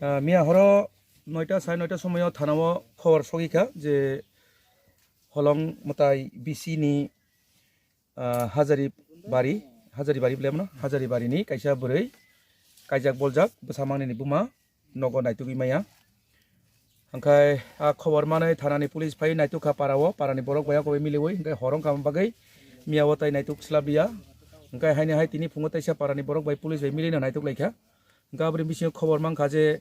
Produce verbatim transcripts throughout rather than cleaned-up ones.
Ah, miya horo noita, sare noita somoyo thanao khobor sogwi kha je Holong mwtai B C ni, ah, Hajari bari, Hajari bari bwlai mano, Hajari bari ni kaisa bwrwi kaijak boljak bwsa mangni ni buma nogo naitugwi maya. Hwnkhe a khobor manwi thanani police phai naituk kha para o, parani borok bai a koboi miliwi, hwnkhe hor wngkha bagwi miya o tai naituk swlap liya. Hwnkhe haini hai tini phungo teisa parani borok bai police bai milino naituk lai kha. Hwnkhe aboni bisingo khobor mankha je,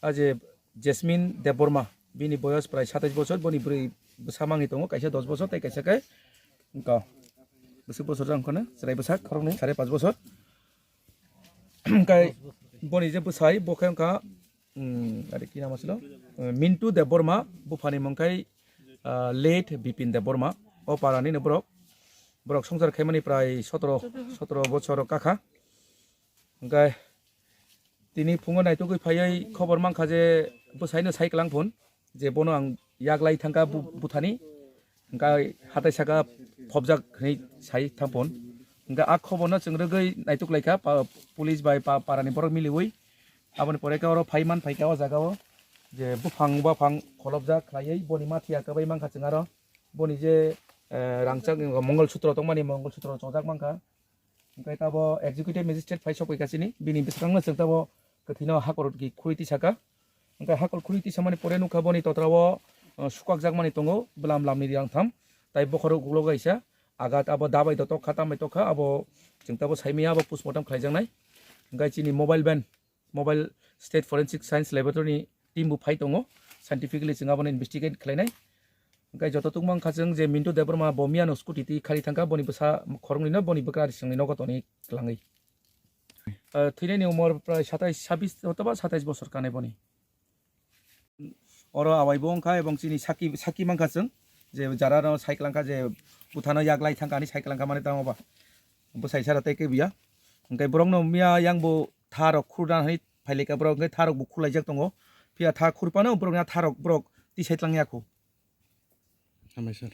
a je Jasmine Debbarma, bini boyos prai satais bosor, boni bwrwi bwsa mangwi tongo, kaisa dos bosor tei kaisa khe wngkha bwswk bosor jang wngkha na, chwrai bwsa khoroknwi sare pash bosor. Hwnkhe boni je bwsai bo khe wngkha, um, are ki nam asilo? Uh, Mintu Debbarma, buphani mung khai, uh, late Bipin Debbarma. O parani no borok, borok songchar khaimani prai sotoro, sotoro bosor kakha. Hwnkhe tini phungo naitugwi phaiwi khobor mankha je bwsaino sai kwlang phun je bono ang yak lai thangkha bu-, buthani, hwnkhe hatai saka phobjak hinwi sai thang phun. Hwnkhe a khoborno chwng rwgwi naituk lai kha pa-, police bai pa-, parani borok miliwi. Aboni pore khe oro phai man phai kha o jaga o je buphang baphang kholopjak khlaiwi boni mathiya kwbai mankha chwng aro boni je, eh, rangchak Mongol Sutro tongmani Mongol Sutro chojak mankha. Hwnkhe tabo executive magistrate phai sokphaikha chini, bini bwskango chwng tabo kwthwino hakor ki khuri tisaka. Hwnkhe hakor khuri tisamani pore nukha boni totrao, uh, sukakjakmani tongo bwlam lamni rang tham, tai bokhorok ulo kaisa agat abo dabai do tokkha tambai tokkha abo chwng tabo saimaya abo postmortem khlaijaknai. Hwnkhe chini mobile van Mobile State Forensic Science Laboratory ni team bo phai tongo, scientifically chwng abono investigate khlainai. Hwnkhe joto tungma wngkha chwng je Mintu Debbarma bo miyano scooty twi khari thangkha, boni bwsa khoroknwino boni bwkra risingni nogo tonwi kwlangwi. Ah, thwinaini umor prai satais, sabis othoba satais bosor kanai boni. Oro awai bo wngkha ebong chini saki, saki mankha chwng je jara no sai kwlangkha je buthano yak lai thangkha ani sai kwlangkha mani tamo ba bwsai sara tei khe biya. Hwnkhe borokno miya yang bo tha rok khurna hinwi phailaikha borok, hwnkhe tha rok bo khurlaijak tongo. Phiya tha khurphano borokni a tha rok borok tisai tlang ya kho. Hambai sir.